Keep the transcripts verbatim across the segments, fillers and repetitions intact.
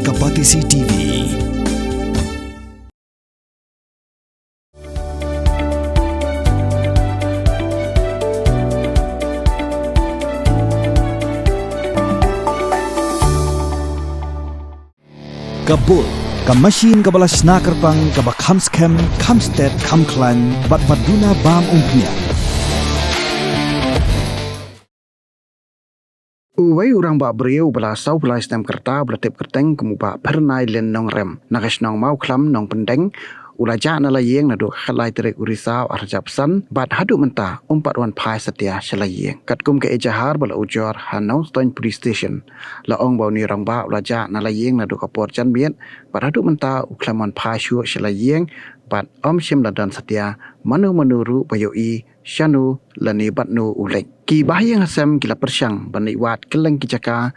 Ka Batesi T V. Ka Bull, ka machine kaba la shna kyrpang, kaba kham skhem, kham stet, kham khlaiñ, bad ba duna bam umphniang. Uwei u rangbah briew uba la saw phew lai snem ka rta, uba la tip kyrteng kum u Bah Phyrnai Lin Nongrem, na ka shnong Mawkhlam Nongpyndeng, u la jah na la ïing naduh ka khatlai tarik u Risaw arhajar arphew san, bad haduh mynta um pat wan phai satia sha la ïing. Katkum ka ejahar ba la ujor ha Nongstoiñ Police Station, la ong ba une u rangbah u la jah na la ïing naduh ka por janmiet, bad haduh mynta u khlem wan phai shuh sha la ïing, bad ym shym la don satia mano mano ruh ba ïohi shano lane bad no u leit. Ki bahaïing hasem ki la pyrshang ban leit wad kylleng ki jaka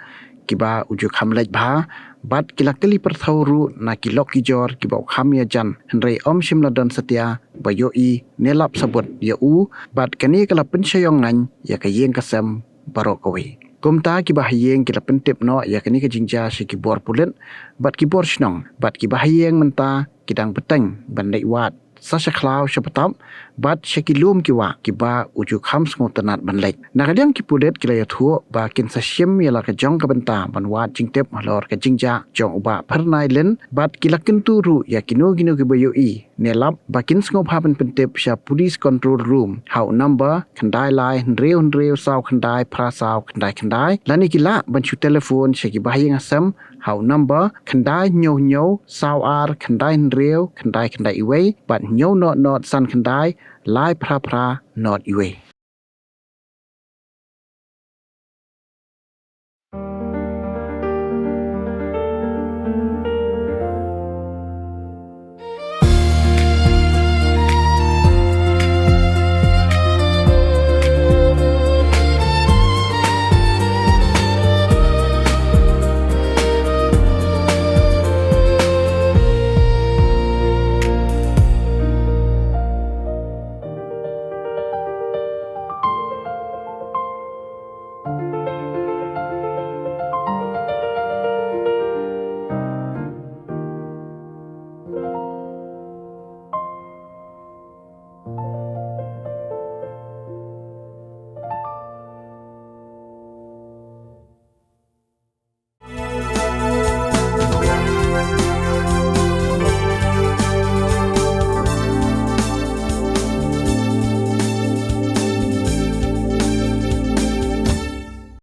kiba u ju kham leit bha, bad ki la kylli pyrthaw ruh na ki lok ki jor kiba u kham ïajan, hynrei ym shym la don satia ba ïohi ne lap sabut ïa u, bad kane ka la pynshai ïong ngaiñ ïa ka ïing ka sem baroh kawei. Kumta ki bahaïing ki la pyntip noh ïa kane ka jingjia sha ki bor pulit bad ki bor shnong, bad ki bahaïing mynta ki dang bteng ban leit wad sa sha khlaw sha btap, bad sha ki lum ki wah kiba u ju kham sngewtynnad ban leit. Na ka liang ki pulit ki la ïathuh ba kin sa shim ïa la ka jong ka bynta ban wad jingtip halor ka jingjia jong u Bah Phyrnai Lin, bad ki la kyntu ruh ïa kino kino kiba ïohi ne lap ba kin sngewbha ban pyntip sha Police Control Room ha u number khyndai lai hynriew hynriew saw khyndai phra saw khyndai khyndai, lane ki lah ban shu telephone sha ki bahaïing hasem ha u number khyndai hynñiew hynñiew saw ar khyndai hynriew khyndai khyndai wei bad hynñiew nod nod san khyndai lai phra phra nod wei.